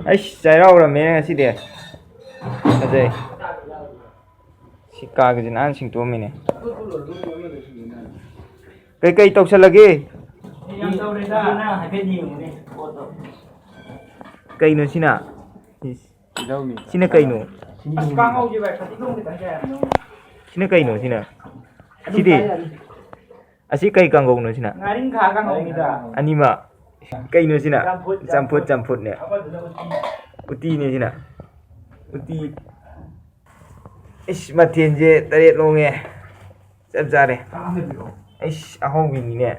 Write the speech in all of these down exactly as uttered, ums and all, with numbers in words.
ꯑꯩꯁ, ꯆꯩꯔꯥꯎꯔꯝꯃꯦ ꯉꯁꯤꯗꯤ꯫ ꯐꯖꯩ꯫ ꯁꯤ ꯀꯥꯒꯁꯦ ꯅꯥꯟ ꯁꯦꯡꯇꯣꯛꯑꯝꯃꯤꯅꯦ꯫ ꯀꯩꯀꯩ ꯇꯧꯁꯜꯂꯒꯦ? ꯌꯥꯝ ꯇꯧꯔꯦꯗ, ꯅꯪ ꯍꯥꯏꯐꯦꯠ ꯌꯦꯡꯉꯨꯅꯦ ꯄꯣꯠꯇꯣ꯫ ꯀꯩꯅꯣ ꯁꯤꯅ? ꯏꯁ꯫ ꯇꯤꯜꯍꯧꯅꯤ꯫ ꯁꯤꯅ ꯀꯩꯅꯣ? ꯑꯁ, ꯀꯥꯡꯍꯧꯁꯦ ꯚꯥꯏ, ꯐꯗꯤꯒꯣꯝ ꯈꯤꯇꯪ ꯆꯥꯏ ꯍꯥꯏꯕꯅꯤ꯫ ꯁꯤꯅ ꯀꯩꯅꯣ ꯁꯤꯅ? ꯑꯗꯨꯝ ꯁꯤꯗꯤ? ꯆꯥꯏ ꯍꯥꯏꯕꯅꯤ꯫ ꯑꯁꯤ ꯀꯩ ꯀꯥꯡꯒꯧꯅꯣ ꯁꯤꯅ? ꯉꯥꯔꯤꯡꯈꯥ ꯀꯥꯡꯍꯧꯅꯤꯗ꯫ ꯑꯅꯤꯃꯛ? ꯀꯩꯅꯣ ꯁꯤꯅ? ꯆꯝꯐꯨꯠ, ꯆꯝꯐꯨꯠ, ꯆꯝꯐꯨꯠ꯫ ꯆꯝꯐꯨꯠꯅꯦ꯫ ꯑꯃꯗꯨꯅ ꯎꯇꯤ꯫ ꯎꯇꯤꯅꯦ ꯁꯤꯅ꯫ ꯎꯇꯤ꯫ ꯏꯁ, ꯃꯊꯦꯜꯁꯦ ꯇꯔꯦꯠ ꯂꯣꯡꯉꯦ꯫ ꯆꯞ ꯆꯥꯔꯦ꯫ ꯑꯩꯁ, ꯑꯍꯥꯎꯕꯤꯅꯤꯅꯦ꯫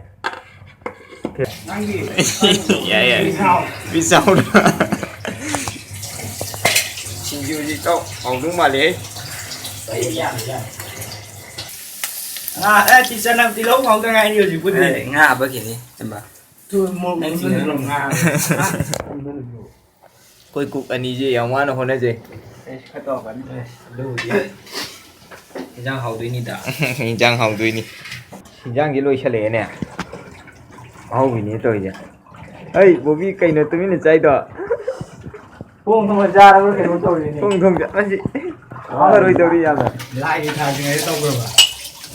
ꯅꯪꯒꯤ ꯌꯥꯏ, ꯌꯥꯏ꯫ Peace out. Peace out. ꯁꯤꯡꯖꯨꯁꯤ ꯏꯇꯥꯎ ꯍꯥꯎꯗꯧ ꯃꯥꯜꯂꯦꯍꯦ꯫ ꯉꯥ, ꯑꯦ, ꯇꯤ ꯆꯅꯝ ꯇꯤꯜꯍꯧ ꯉꯧꯗ ꯉꯥꯏꯔꯤ ꯍꯧꯖꯤꯛꯄꯨꯗꯤ꯫ ꯑꯦ, ꯉꯥ ꯍꯥꯞꯄꯛꯈꯤꯅꯤ, ꯏꯌꯥꯝꯕ꯫ ꯇꯨ ꯃꯣꯔꯣꯛ ꯅꯪ ꯃꯦꯠꯂꯣ꯫ ꯁꯤꯡꯖꯨ ꯉꯥ꯫ ꯑꯩꯈꯣꯏ ꯀꯨꯛ ꯑꯅꯤꯁꯦ ꯌꯥꯝ ꯋꯥꯅ ꯍꯣꯠꯅꯖꯩ꯫ ꯑꯦ, ꯈꯔ ꯇꯧꯔꯛꯀꯅꯤ꯫ ꯑꯦ, ꯑꯗꯨꯕꯨꯗꯤ ꯏꯟꯖꯥꯡ ꯍꯥꯎꯗꯣꯏꯅꯤꯗ꯫ ꯏꯟꯖꯥꯡ ꯍꯥꯎꯗꯣꯏꯅꯤ꯫ ꯏꯟꯖꯥꯡꯗꯤ ꯂꯣꯏꯁꯜꯂꯛꯑꯦꯅꯦ꯫ ꯑꯍꯥꯎꯕꯤꯅꯦ ꯇꯧꯔꯤꯁꯦ꯫ ꯑꯩ ꯕꯣꯕꯤ ꯀꯩꯅꯣ ꯇꯨꯃꯤꯟꯅ ꯆꯥꯏꯗꯣ? ꯊꯣꯡ ꯊꯣꯡꯅ ꯆꯥꯔꯕ꯭ꯔꯥ ꯀꯩꯅꯣ ꯇꯧꯔꯤꯅꯦ꯫ ꯊꯣꯡ ꯊꯣꯡ ꯆꯥ-, ꯃꯁꯤ ꯐꯔꯣꯏꯗꯧꯔꯤ ꯌꯥꯝꯅ꯫ ꯂꯥꯏꯒꯤ ꯊꯥꯗ꯭ꯔꯤꯉꯩꯗ ꯇꯧꯈ꯭ꯔꯕ?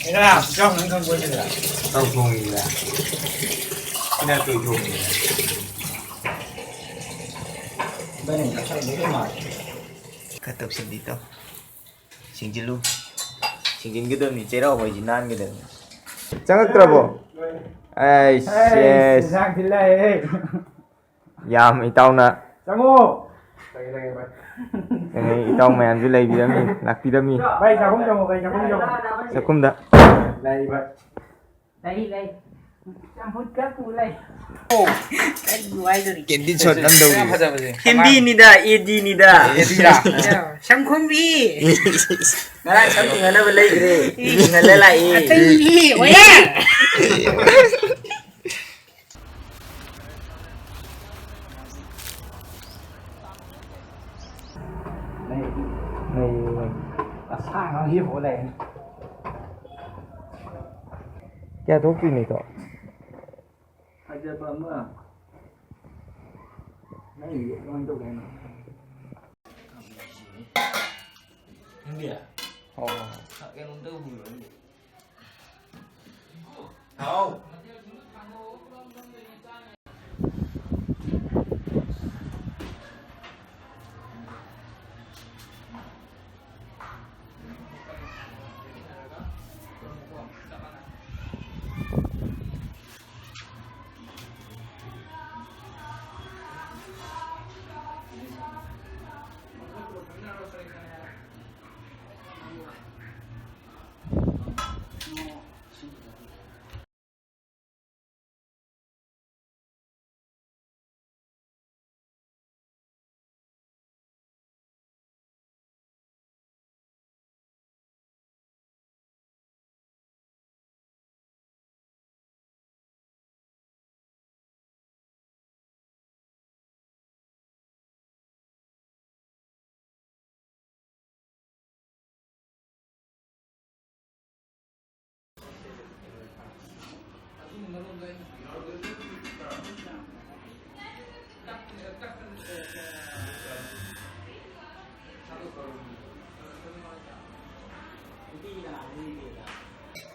ꯀꯩꯅꯣ ꯌꯥꯝ ꯆꯥꯎꯅ ꯈꯪꯕ ꯑꯣꯏꯗꯣꯏꯔꯥ? ꯇꯧ ꯊꯣꯡꯉꯤꯗ꯫ ꯁꯤꯅ ꯇꯣꯏ ꯊꯣꯡꯉꯤꯗ꯫ ꯏꯕꯥꯅꯤ ꯉꯁꯥꯏꯗꯩ ꯃꯥꯜꯂꯦ꯫ ꯈꯔ ꯇꯧꯁꯤꯜꯂꯤ ꯇꯧ꯫ ꯁꯤꯡꯖꯤꯜꯂꯨ꯫ ꯁꯤꯡꯖꯤꯟꯒꯗꯕꯅꯤ, ꯆꯩꯔꯥꯎ ꯍꯣꯏꯁꯤ ꯅꯥꯟꯒꯗꯕꯅꯤ꯫ ꯆꯪꯉꯛꯇ꯭ꯔꯕꯣ? ꯑꯩꯁ, ꯑꯩꯁ, ꯌꯦꯁ꯫ ꯏꯟꯖꯥꯡ ꯊꯤꯜꯂꯛꯑꯦ꯫ ꯌꯥꯝ ꯏꯇꯥꯎꯅ꯫ ꯆꯪꯉꯣ꯫ ꯆꯪꯉꯦ, ꯏꯇꯥꯎ ꯃꯌꯥꯝꯁꯨ ꯂꯩꯕꯤꯔꯝꯃꯤ, ꯂꯥꯛꯄꯤꯔꯝꯃꯤ꯫ ꯚꯥꯏ, ꯆꯥꯛꯈꯨꯝ ꯆꯪꯉꯣ, ꯚꯥꯏ, ꯆꯥꯛꯈꯨꯝ ꯆꯪꯉꯣ꯫ ꯆꯥꯛꯈꯨꯝꯗ꯫ ꯂꯩ, ꯚꯥꯏ꯫ ꯂꯩ, ꯂꯩ꯫ ꯆꯝꯐꯨꯠꯀ ꯄꯨ ꯂꯩ꯫ ꯀꯔꯤꯕꯨ ꯍꯥꯏꯗꯣꯔꯤ? ꯀꯦꯟꯗꯤ ꯁꯣꯠ ꯅꯝꯗꯧꯔꯤ꯫ ꯐꯖꯕꯁꯦ꯫ ꯍꯤꯟꯗꯤꯅꯤꯗ, ꯑꯦ ꯗꯤꯅꯤꯗ꯫ ꯑꯦ ꯗꯤꯔꯥ? ꯁꯝꯈꯣꯝꯕꯤ꯫ ꯉꯔꯥꯡ ꯁꯝ ꯇꯤꯡꯍꯟꯅꯕ ꯂꯩꯈ꯭ꯔꯦ꯫ ꯇꯤꯡꯍꯜꯂ ꯂꯥꯛꯏ꯫ ꯑꯇꯩ ꯑꯣꯌꯦ꯫ ꯅꯩ, ꯅꯩ꯫ ꯑꯁꯥꯡ ꯑꯃ ꯍꯤꯞꯄꯒ ꯂꯩꯔꯦ꯫ ꯀꯌꯥ ꯊꯣꯛꯇꯣꯏꯅꯣ, ꯏꯇꯥꯎ? ꯐꯖꯕ ꯑꯃ꯫ ꯅꯪꯒꯤꯗꯤ ꯀꯃꯥꯏꯅ ꯇꯧꯒꯦ ꯍꯥꯏꯅꯣ? ꯅꯪꯗꯤ? ꯍꯣꯏ, ꯍꯣꯏ, ꯍꯣꯏ꯫ ꯀꯩꯅꯣꯝ ꯇꯧꯕꯤꯔꯣ ꯅꯪꯗꯤ꯫ ꯍꯥꯎ꯫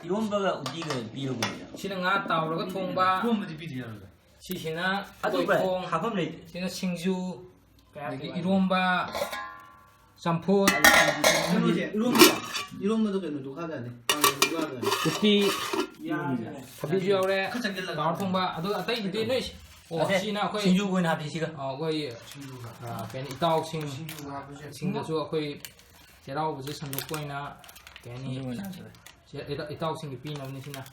ꯏꯔꯣꯝꯕꯒ ꯎꯇꯤꯒ ꯄꯤꯔꯕꯣ? ꯁꯤꯅ ꯉꯥ ꯇꯥꯎꯔꯒ ꯊꯣꯡꯕ꯫ ꯏꯔꯣꯝꯕꯗꯤ ꯄꯤꯗ ꯌꯥꯔꯣꯏꯗ꯫ ꯁꯤꯁꯤꯅ ꯑꯇꯣꯞꯄ ꯑꯩꯈꯣꯏ ꯈꯣꯡ-, ꯍꯥꯞꯐꯝ ꯂꯩꯇꯦ꯫ ꯁꯤꯅ ꯁꯤꯡꯖꯨ, ꯀꯌꯥ ꯑꯗꯒꯤ ꯇꯧꯕ? ꯏꯔꯣꯝꯕ, ꯆꯝꯐꯨꯠ, ꯀꯩꯅꯣꯁꯦ, ꯏꯔꯣꯝꯕ, ꯏꯔꯣꯝꯕꯗꯣ ꯀꯩꯅꯣꯗꯣ ꯍꯥꯞ ꯌꯥꯅꯤ꯫ ꯀꯥꯡꯍꯧꯗꯣ ꯍꯥꯞ ꯌꯥꯅꯤ꯫ ꯎꯇꯤ, ꯌꯥꯔꯦ꯫ ꯊꯕꯤꯁꯨ ꯌꯥꯎꯔꯦ, ꯈꯔ ꯆꯪꯁꯤꯜꯂꯒ꯫ ꯀꯥꯡꯍꯧ ꯊꯣꯡꯕ, ꯑꯗꯨ ꯑꯇꯩꯗꯨꯗꯤ ꯅꯣꯏ, ꯑꯣ, ꯑꯗꯩ ꯁꯤꯅ ꯑꯩꯈꯣꯏ, ꯁꯤꯡꯖꯨꯒ ꯑꯣꯏꯅ ꯍꯥꯞꯄꯤ ꯁꯤꯒ꯫ ꯑ, ꯑꯩꯈꯣꯏ, ꯁꯤꯡꯖꯨꯒ꯫ ꯑ, ꯀꯩ ꯍꯥꯏꯅꯤ, ꯏꯇꯥꯎꯁꯤꯡ, ꯁꯤꯡꯖꯨꯒ ꯍꯥꯞꯄꯁꯨ ꯌꯥꯏ꯫ ꯁꯤꯡꯗꯁꯨ ꯑꯩꯈꯣꯏ ꯆꯩꯔꯥꯎꯕꯁꯦ ꯁꯟꯗꯣꯛꯄ ꯑꯣꯏꯅ, ꯀꯩ ꯍꯥꯏꯅꯤ, ꯁꯤꯡꯖꯨ ꯑꯣꯏꯅ ꯍꯥꯞꯆꯔꯦ꯫ ꯆꯦ-, ꯏꯇꯥꯎ-, ꯏꯇꯥꯎꯁꯤꯡꯒꯤ ꯄꯤꯅꯕꯅꯤ ꯁꯤꯅ꯫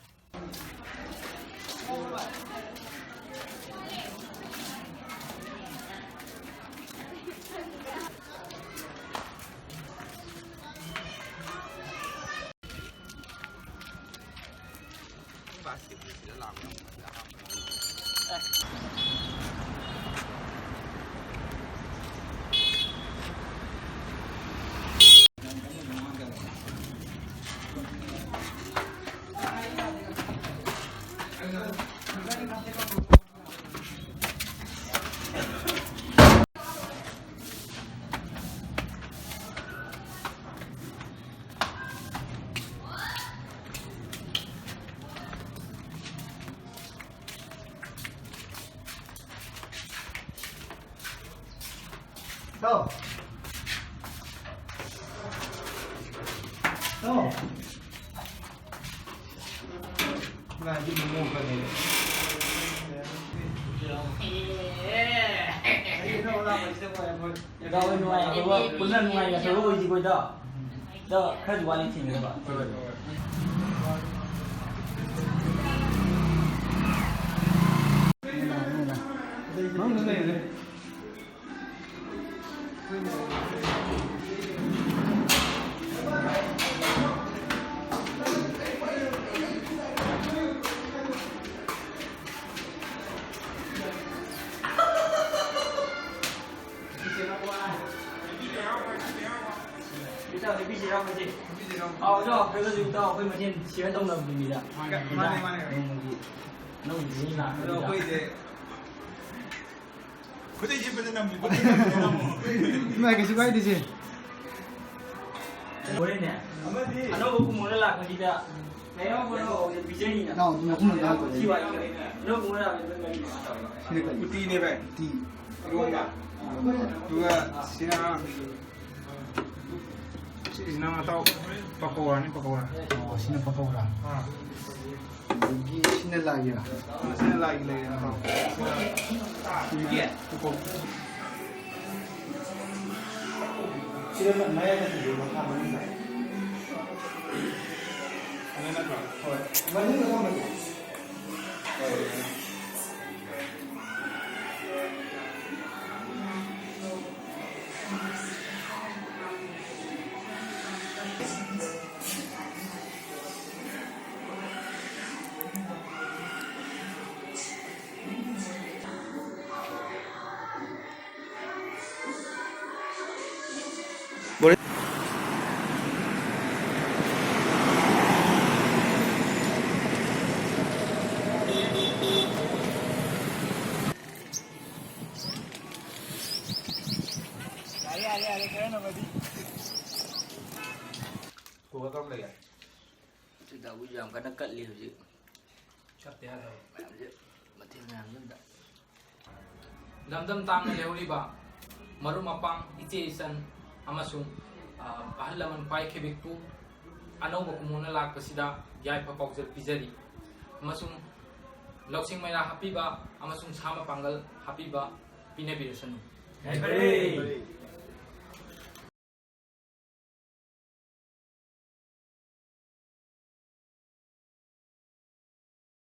ꯇꯥꯎ꯫ ꯇꯥꯎ꯫ ꯉꯥꯏꯗꯤ ꯃꯑꯣꯡ ꯈꯔ ꯂꯩꯔꯦ꯫ ꯀꯩꯅꯣ ꯂꯥꯛꯄꯁꯤꯗ ꯑꯩꯈꯣꯏ ꯏꯇꯥꯎ ꯍꯣꯏ ꯅꯨꯡꯉꯥꯏ, ꯑꯗꯨꯒ ꯄꯨꯟꯅ ꯅꯨꯡꯉꯥꯏꯅ ꯊꯕꯛ ꯑꯣꯏꯁꯤꯀꯣ ꯏꯇꯥꯎ꯫ ꯏꯇꯥꯎ ꯈꯔꯁꯨ ꯋꯥꯠꯂꯤ ꯊꯦꯡꯅꯕ꯫ ꯃꯅꯨꯡꯗ ꯂꯩꯔꯦ꯫ ꯏꯇꯥꯎ, ꯅꯨꯄꯤꯁꯤ ꯌꯥꯎꯕꯁꯤ꯫ ꯑꯥꯎ, ꯏꯇꯥꯎ, ꯀꯩꯅꯣꯁꯨ ꯏꯇꯥꯎ, ꯑꯩꯈꯣꯏ ꯃꯁꯦꯟ share ꯇꯧꯅꯕꯅꯤꯗ꯫ ꯃꯥꯅꯦ, ꯃꯥꯅꯦ, ꯃꯥꯅꯦ꯫ ꯅꯣꯡꯃꯒꯤ, ꯅꯣꯡꯃꯒꯤ ꯃꯤ ꯑꯗꯣ ꯂꯥꯛꯄꯗꯨꯗ꯫ ꯑꯩꯈꯣꯏꯁꯦ ꯈꯨꯗꯩꯁꯦ ꯐꯖꯅ ꯑꯃꯨꯛ ꯏꯃꯥꯏ, ꯀꯩꯁꯨ ꯀꯥꯏꯗꯦꯁꯦ꯫ ꯍꯣꯔꯦꯟꯅꯦ, ꯑꯅꯧꯕ ꯀꯨꯝꯍꯣꯏꯅ ꯂꯥꯛꯄꯁꯤꯗ ꯂꯩꯍꯧꯕꯗꯣ ꯄꯤꯖꯅꯤꯅ꯫ ꯅꯥꯎ, ꯑꯗꯨꯝ ꯃꯈꯨꯝ ꯑꯝꯇ ꯍꯥꯡꯇꯣꯛꯑꯣ꯫ ꯁꯤ ꯋꯥꯔꯤ ꯇꯧꯔꯦ꯫ ꯑꯅꯧꯕ ꯀꯨꯝꯍꯣꯏꯅ ꯂꯥꯛꯄꯁꯤꯗ ꯀꯔꯤ ꯀꯩꯅꯣ ꯇꯧꯔꯕ? ꯁꯤꯅ ꯀꯔꯤ? ꯎꯇꯤꯅꯦ ꯚꯥꯏ꯫ ꯎꯇꯤ꯫ ꯏꯔꯣꯟꯕ꯫ ꯑꯗꯨꯒ ꯁꯤꯅ ꯁꯤꯁꯤꯅ ꯃꯇꯥꯎ ꯄꯀꯧꯔꯥꯅꯤ, ꯄꯀꯧꯔꯥ꯫ ꯑꯣ, ꯁꯤꯅ ꯄꯀꯧꯔꯥ꯫ ꯑꯥ꯫ ꯑꯗꯒꯤ ꯁꯤꯅ ꯂꯥꯏꯒꯤꯔꯥ? ꯁꯤꯅ ꯂꯥꯏꯒꯤ ꯂꯩꯔꯦ, ꯃꯇꯥꯎ꯫ ꯁꯤꯅ ꯎꯄꯣꯛ-꯫ ꯁꯤꯅ ꯃꯌꯥꯏꯗ ꯊꯝꯕꯤꯌꯨ, ꯃꯈꯥ ꯃꯅꯨꯡꯗ꯫ ꯑꯗꯨ ꯅꯠꯇ꯭ꯔꯣ? ꯍꯣꯏ꯫ ꯃꯅꯨꯡꯗ ꯊꯝꯃꯒꯦ꯫ ꯌꯥꯔꯦ, ꯌꯥꯔꯦ, ꯌꯥꯔꯦ, ꯈꯔ ꯅꯝꯃꯗꯤ꯫ ꯀꯣꯜ ꯀꯔꯝ ꯂꯩꯒꯦ? ꯁꯤꯗꯕꯨ ꯌꯥꯝ ꯀꯟꯅ ꯀꯠꯂꯤ ꯍꯧꯖꯤꯛ꯫ ꯆꯠꯇ ꯌꯥꯗꯕ꯫ ꯃꯌꯥꯝꯁꯦ, ꯃꯊꯦꯜ ꯃꯌꯥꯝꯁꯦ ꯑꯝꯇ꯫ ꯂꯝꯗꯝ ꯇꯥꯡꯅ ꯂꯩꯍꯧꯔꯤꯕ ꯃꯔꯨꯞ ꯃꯄꯥꯡ, ꯏꯆꯦ ꯏꯆꯟ ꯑꯃꯁꯨꯡ, ꯑ, ꯑꯍꯜ ꯂꯃꯟ ꯈ꯭ꯋꯥꯏ ꯈꯦꯕꯤꯛꯄꯨ ꯑꯅꯧꯕ ꯀꯨꯝꯑꯣꯟꯅ ꯂꯥꯛꯄꯁꯤꯗ ꯌꯥꯏꯐ ꯄꯥꯎꯖꯦꯜ ꯄꯤꯖꯔꯤ ꯑꯃꯁꯨꯡ ꯂꯧꯁꯤꯡ ꯃꯩꯔꯥ ꯍꯥꯞꯄꯤꯕ ꯑꯃꯁꯨꯡ ꯁꯥ ꯃꯄꯥꯡꯒꯜ ꯍꯥꯞꯄꯤꯕ ꯄꯤꯅꯕꯤꯔꯁꯅꯨ꯫ ꯌꯥꯏꯐꯔꯦ꯫